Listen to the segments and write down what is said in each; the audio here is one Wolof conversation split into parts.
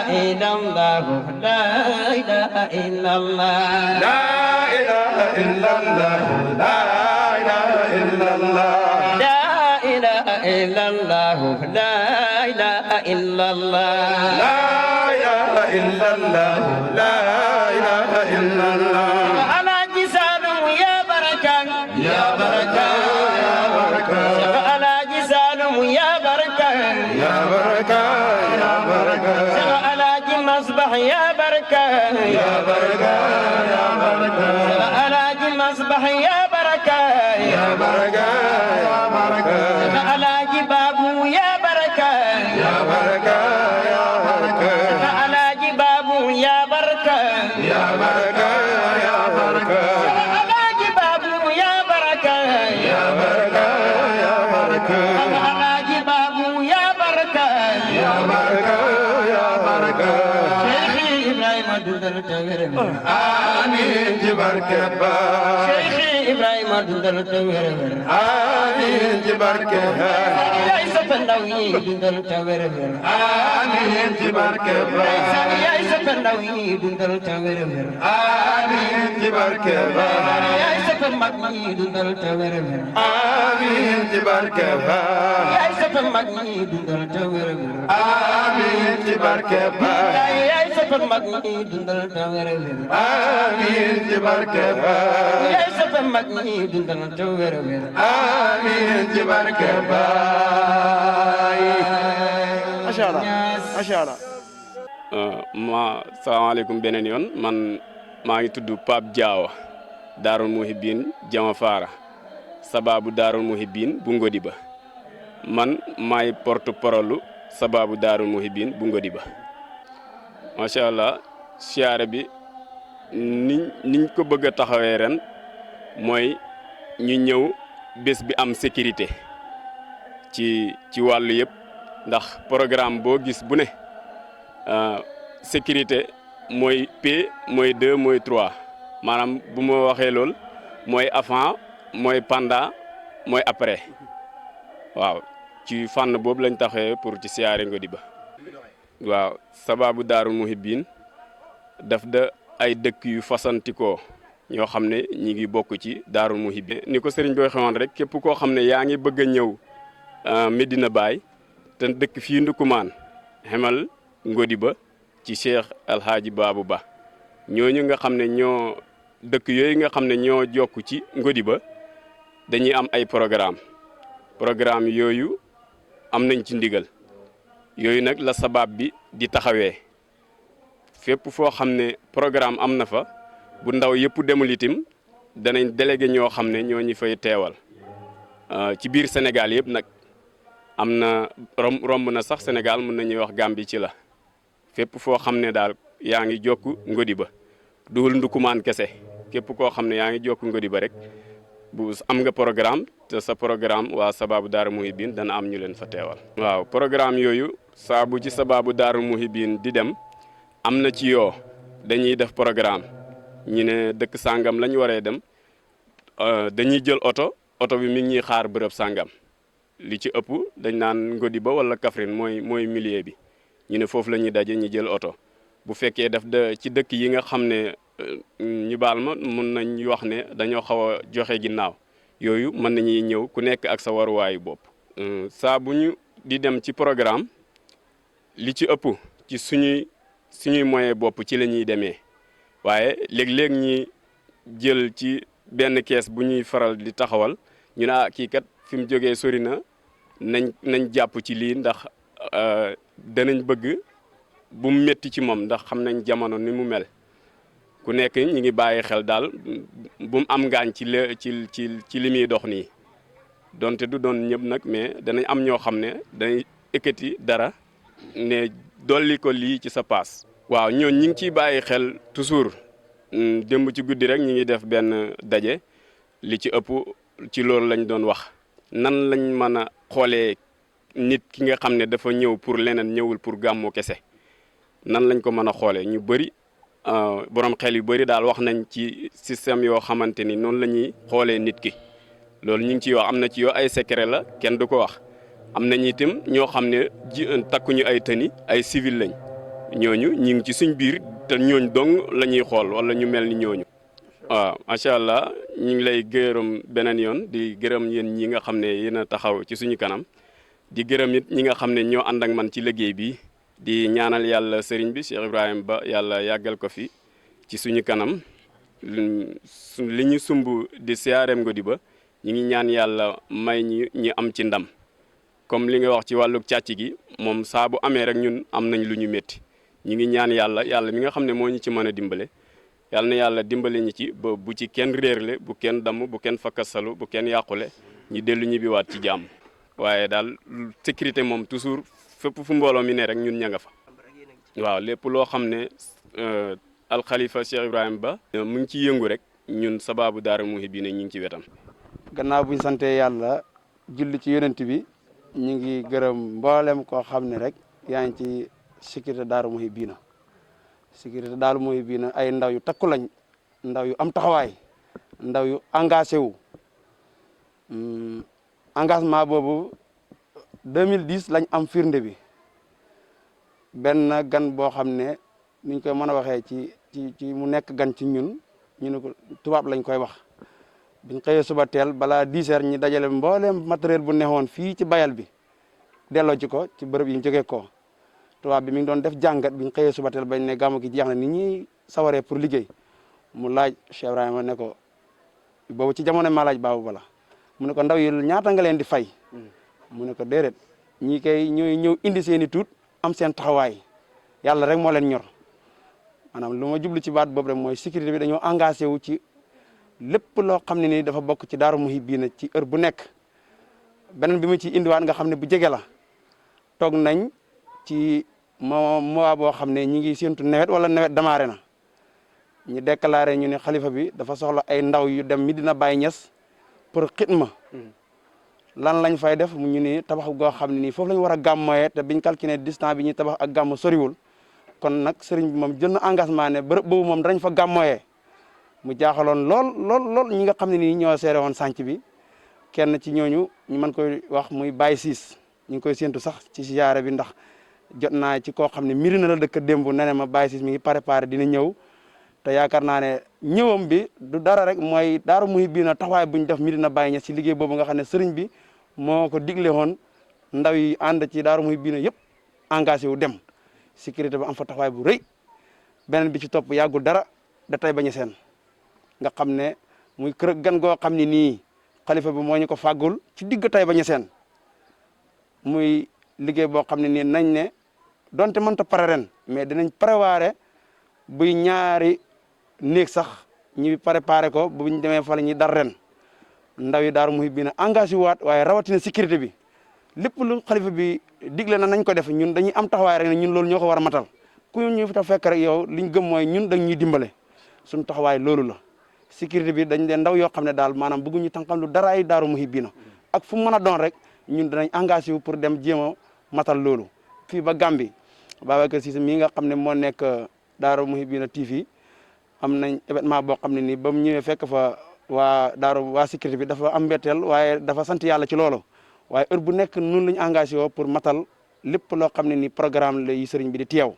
إلا الله لا إله إلا الله لا إله إلا الله لا إله إلا الله لا إله إلا الله لا إله إلا الله لا إله إلا الله لا إله إلا الله على جسالهم يا بركة يا بركة يا بركة على جسالهم يا بركة يا بركة يا بركة على مصباح يا بركة يا بركة يا بركة على مصباح يا بركة يا بركة يا بركة على بابو يا بركة يا بركة يا بركة على بابو يا بركة يا بركة يا بركة على بابو يا بركة يا بركة يا بركة على بابو يا بركة يا بركة يا بركة شيخي إبراهيم دندل تغير آمين جبركة با شيخي إبراهيم دندل تغير آمين جبركة يا يوسف النووي دندل تغير آمين جبركة با يا يوسف النووي دندل تغير آمين جبركة با يا يوسف المغني دندل تغير آمين جبركة با يا يوسف المغني دندل تغير آمين جبركة با يا يوسف المغني دندل تغير آمين جبركة با يا يوسف المغني دندل تغير آمين جبركة با ما شاء الله ما شاء الله salaamaaleykum beneen yoon man maa ngi tudd Pape Diawa Daarul Muhibbin Jama Fara sababu Daarul Muhibbin bu Ngodiba man maay porte parole sababu Daarul Muhibbin bu Ngodiba macha allah siyaare bi niñ ko bëgg a taxawee ren mooy ñu ñëw bés bi am sécurité ci wàllu yëpp ndax programme boo gis bu ne sécurité mooy P mooy 2 mooy 3 maanaam bu ma waxee lool mooy avant mooy pendant mooy après waaw ci fànn boobu lañ taxee pour ci siyaare Ngodiba waaw sababu Daarul Muhibbin daf da ay dëkk yu fasantikoo ñoo xam ne ñi ngi bokk ci Daarul Muhibbin ni ko sëriñ bi waxoon rek képp koo xam ne yaa ngi bëgg a ñëw Medina Baye te dëkk fii Ndukumaan xemal Ngodiba ci Cheikh Alhaaji Babou Ba ñooñu nga xam ne ñoo dëkk yooyu nga xam ne ñoo jokk ci Ngodiba dañuy am ay programme yooyu am nañ ci ndigal yooyu nag la sabab bi di taxawee fépp foo xam ne programme am na fa bu ndaw yëpp demul itam danañ délégué ñoo xam ne ñoo ñu fay teewal ci biir Sénégal yëpp nag am na romb na sax Sénégal mën nañuy wax Gambie ci la fépp foo xam ne daal yaa ngi jokk Ngodiba duhul Ndukumaan kese képp koo xam ne yaa ngi jokk Ngodiba rek bu am nga programme te sa programme waa sababu Daarul Muhibbin dana am ñu leen fa teewal. waaw programme yooyu saa bu ci sababu Daarul Muhibbin di dem am na ci yoo dañuy def programme ñu ne dëkk sàngam lañ waree dem dañuy jël oto bi mi ngi ñuy xaar bërëb sàngam li ci ëpp dañ naan Ngodiba wala Kaffrine mooy milieu bi. ñu ne foofu la ñuy daje ñu jël oto bu fekkee daf da ci dëkk yi nga xam ne ñu baal ma mun nañ wax ne dañoo xaw a joxe ginnaaw yooyu mën nañuy ñëw ku nekk ak sa waruwaayu bopp. saa bu ñu di dem ci programme li ci ëpp ci suñuy moyen bopp ci la ñuy demee waaye léeg-léeg ñi jël ci benn kees bu ñuy faral di taxawal ñu ne kii kat fi mu jógee sori na nañ jàpp ci lii ndax. danañ bëgg bu mu métti ci moom ndax xam nañ jamono ni mu mel ku nekk ñi ngi bàyyi xel daal bu mu am ngaañ ci li muy dox nii donte du doon ñëpp nag mais danañ am ñoo xam ne dañuy ekkati dara ne dolli ko lii ci sa paas. waaw ñooñ ñi ngi ciy bàyyi xel toujours démb ci guddi rek ñi ngi def benn daje li ci ëpp ci loolu lañ doon wax nan lañ mën a xoolee nit ki nga xam ne dafa ñëw pour leneen ñëwul pour gàmmu kese nan lañ ko mën a xoolee ñu bëri borom xel yu bëri daal wax nañ ci système yoo xamante ni noonu la ñuy xoolee nit ki loolu ñu ngi ciy wax am na ci yoo ay secret la kenn du ko wax am nañu itam ñoo xam ne takkuñu ay tëni ay civil lañ ñooñu ñi ngi ci suñ biir te ñooñ dong la ñuy xool wala ñu mel ni ñooñu. waaw macha allah ñu ngi lay gërëm beneen yoon di gërëm yéen ñi nga xam ne yéen a taxaw ci suñu kanam di gërëm it ñi nga xam ne ñoo ànd ak man ci liggéey bi di ñaanal yàlla sëriñ bi Cheikh Ibrahima Ba yàlla yàggal ko fi ci suñu kanam li ñu sumb di siyaareem Ngodiba ñi ngi ñaan yàlla may ñu am ci ndam comme li nga wax ci wàllu càcc gi moom saa bu amee rek ñun am nañ lu ñu métti ñi ngi ñaan yàlla mi nga xam ne moo ñu ci mën a dimbale yàlla na yàlla dimbale ñi ci ba bu ci kenn réerle bu kenn damm bu kenn fakkasalu bu kenn yàqule ñu dellu ñibbiwaat ci jàmm waaye daal sécurité moom toujours fépp fu mbooloo mi ne rek ñun ña nga fa waaw lépp loo xam ne alxalifa Cheikh Ibrahima Ba mu ngi ci yëngu rek ñun sababu Daara Mouhibine ñu ngi ci wetam. gannaaw bu ñu santee yàlla julli ci yonent bi ñu ngi gërëm mboolem koo xam ne rek yaa ngi ci sécurité Daara Mouhibine sécurité Daara Mouhibine ay ndaw yu takku lañ ndaw yu am taxawaay ndaw yu engagé wu engagement boobu 2010 lañ am firnde bi benn gan boo xam ne niñ koy mën a waxee ci mu nekk gan ci ñun ñu ne ko tubaab lañ koy wax biñ xëyee suba teel balaa 10 heures ñi dajale mbooleem matériel bu neexoon fii ci bayal bi delloo ci ko ci bërëb yi ñu jógee ko tubaab bi mi ngi doon def jàngat biñ xëyee suba teel bañ ne gàmmu gi jeex na ni ñuy sawaree pour liggéey mu laaj Cheikh Ibrahima ne ko boobu ci jamono maa laaj baabu bala mu ne ko ndaw yi ñaata nga leen di fay mu ne ko déedéet ñii kay ñooy ñëw indi seen i tuut am seen taxawaay yàlla rek moo leen ñor maanaam lu ma jublu ci baat boobu rek mooy sécurité bi dañoo engagé wu ci lépp loo xam ne ni dafa bokk ci Daara Mouhibine ci heure bu nekk beneen bi ma ci indiwaat nga xam ne bu jege la toog nañ ci mois boo xam ne ñi ngi séntu nawet wala nawet démarré na ñu déclaré ñu ne xalifa bi dafa soxla ay ndaw yu dem Medina Baye Niass pour xidma lan lañ fay def ñu ni tabax goo xam ne nii foofu la ñu war a gàmmoyee te biñ calculé distance bi ñuy tabax ak gàmm soriwul kon nag sëriñ bi moom jël na engagement ne bërëb boobu moom danañ fa gàmmoyee mu jaaxaloon lool ñi nga xam ne nii ñoo seere woon sànc bi kenn ci ñooñu ñu mën koy wax muy Baye Ciss ñu ngi koy séntu sax ci siyaare bi ndax jot naa ci koo xam ne miri na la dëkk démb ne ma Baye Ciss mi ngi préparé dina ñëw te yaakaar naa ne ñëwam bi du dara rek mooy Daara Mouhibine taxawaay bu ñu def Medina Baye Niass ci liggéey boobu nga xam ne sëriñ bi moo ko digle woon ndaw yi ànd ci Daara Mouhibine yëpp engagé wu dem sécurité ba am fa taxawaay bu rëy beneen bi ci topp yàggul dara da tey bañ a seen nga xam ne muy kër gan goo xam ne nii xalifa bi moo ñu ko fàggul ci digg tey bañ a seen muy liggéey boo xam ne nii nañ ne donte mënta pare ren mais dinañ prévoir buy ñaari néeg sax ñu préparé ko bu ñu demee fa la ñuy dar ren ndaw yi Daara Mouhibine engagé waat waaye rawatina sécurité bi lépp lu xalifa bi digle na nañ ko def ñun dañuy am taxawaay rek ne ñun loolu ñoo ko war a matal ku ñu fi ta fekk rek yow liñ gëm mooy ñun dañ ñuy dimbale suñu taxawaay loolu la sécurité bi dañ leen ndaw yoo xam ne daal maanaam bëgguñu tànqam lu dara ay Daara Mouhibine ak fu mu mën a doon rek ñun danañ engagé wu pour dem jéem a matal loolu fii ba Gambie Babacar Cissé mii nga xam ne moo nekk Daara Mouhibine TV am nañ événement boo xam ne nii ba mu ñëwee fekk fa waa sécurité bi dafa am mbetteel waaye dafa sant yàlla ci loolu waaye heure bu nekk nun lañu engagé woo pour matal lépp loo xam ne ni programme la yi sëriñ bi di teew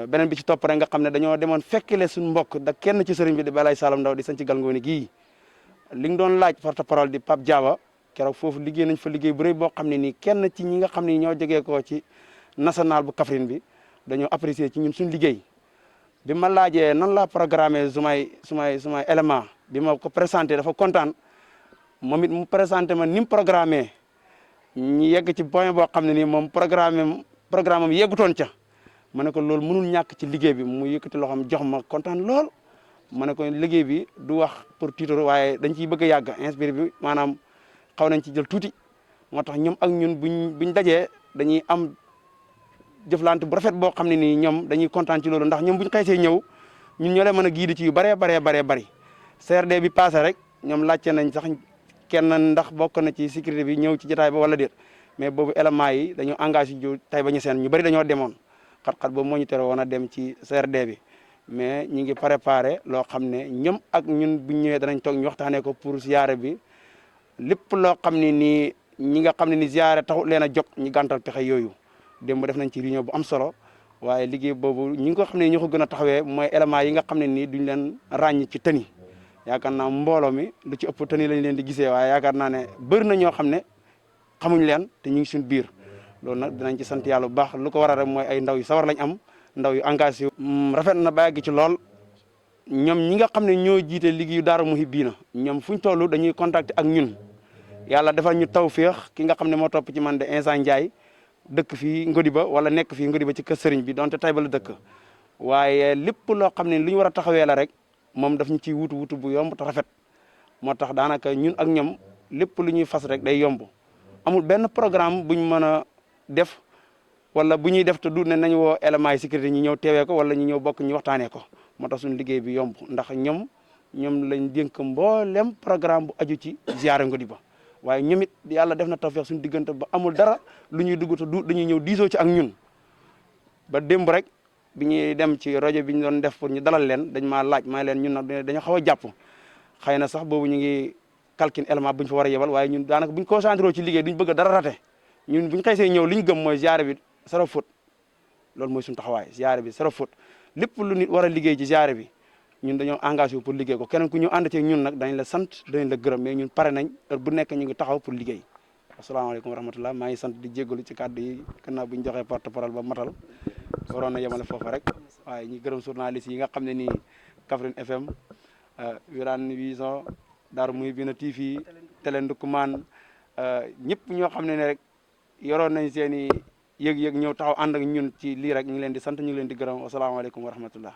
beneen bi ci topp rek nga xam ne dañoo demoon fekkele suñu mbokk da kenn ci sëriñ bi di Balay Salam Ndaw di sañ ci Galngooni gii li nga doon laaj porte parole di Pape Diaba keroog foofu liggéey nañ fa liggéey bu rëy boo xam ne nii kenn ci ñi nga xam ne ñoo jógee koo ci national bu Kaffrine bi dañoo apprécier ci ñun suñu liggéey bi ma laajee nan laa programmé sumay élément bi ma ko présenté dafa kontaan moom it mu présenté ma ni mu programmé ñu yegg ci point boo xam ne nii moom programme am yeggutoon ca ma ne ko loolu mënul ñàkk ci liggéey bi mu yëkkati loxoom jox ma kontaan lool ma ne ko liggéey bi du wax pour titre waaye dañ ciy bëgg a yàgg inspiré bi maanaam xaw nañ ci jël tuuti moo tax ñoom ak ñun buñ dajee dañuy am jëflante bu rafet boo xam ne nii ñoom dañuy kontaan ci loolu ndax ñoom buñ xëysee ñëw ñun ñoo leen mën a guider ci yu bëree bëri CRD bi passé rek ñoom laajte nañ sax kenn ndax bokk na ci sécurité bi ñëw ci jotaay ba wala déet mais boobu élément yi dañoo engagé ju tay ba ñu seen ñu bëri dañoo demoon xat-xat boobu moo ñu tere woon a dem ci CRD bi mais ñi ngi préparé loo xam ne ñoom ak ñun buñ ñëwee danañ toog ñu waxtaanee ko pour ziare bi lépp loo xam ne nii ñi nga xam ne ni ziare taxul leen a jóg ñu gàntal pexe yooyu démb def nañ ci réunion bu am solo waaye liggéey boobu ñi nga xam ne ñoo ko gën a taxawee mooy éléments yi nga xam ne nii duñ leen ràññ ci tëni yaakaar naa mbooloo mi lu ci ëpp tëni lañ leen di gisee waaye yaakaar naa ne bëri na ñoo xam ne xamuñ leen te ñu ngi suñ biir loolu nag dinañ ci sant yàlla bu baax lu ko waral rek mooy ay ndaw yu sawar lañ am ndaw yu engagé yu rafet na ba yàgg ci lool ñoom ñi nga xam ne ñoo jiite liggéeyu Daara Mouhibina ñoom fuñ toll dañuy contacter ak ñun yàlla defal ñu tawféex ki nga xam ne moo topp ci man de Insa Ndiaye dëkk fii Ngodiba wala nekk fii Ngodiba ci kër sëriñ bi donte Taïba la dëkk waaye lépp loo xam ne lu ñu war a taxawee la rek moom daf ñu ciy wutu bu yomb te rafet moo tax daanaka ñun ak ñoom lépp lu ñuy fas rek day yomb amul benn programme buñ mën a def wala bu ñuy def te du ne nañu woo éléments yi sécurité ñi ñëw teewee ko wala ñu ñëw bokk ñu waxtaanee ko moo tax suñu liggéey bi yomb ndax ñoom lañ dénk mboolem programme bu aju ci ziyaare Ngodiba waaye ñoom it yàlla def na tawfeex suñu diggante ba amul dara lu ñuy dugg te du dañuy ñëw diisoo ci ak ñun ba démb rek bi ñuy dem ci rajo bi ñu doon def pour ñu dalal leen dañ maa laaj maa leen ñun nag dañoo xaw a jàpp xëy na sax boobu ñu ngi calcul élément bu ñu fa war a yebal waaye ñun daanaka buñ concentré ci liggéey duñ bëgg dara rate ñun buñ xëysee ñëw li ñu gëm mooy ziyaare bi zéro faute loolu mooy suñu taxawaay ziyaare bi zéro faute lépp lu nit war a liggéey ci ziyaare bi ñun dañoo engagé wu pour liggéey ko keneen ku ñu ànd ci ñun nag dañ la sant dañ la gërëm mais ñun pare nañ heure bu nekk ñu ngi taxaw pour liggéey asalaamaaleykum wa rahmatullah maa ngi sant di jéggalu ci kàddu yi gannaaw bu ñu joxee porte parole ba matal waroon na yemale foofu rek waaye ñi gërëm journaliste yi nga xam ne nii Kaffrine FM Wirane Vision Daara Mouhibina TV Télé Ndoukoumane ñëpp ñoo xam ne rek yoroon nañ seen i yëg-yëg ñëw taxaw ànd ak ñun ci lii rek ñu ngi leen di sant ñu ngi leen di gërëm asalaamaaleykum wa rahmatullah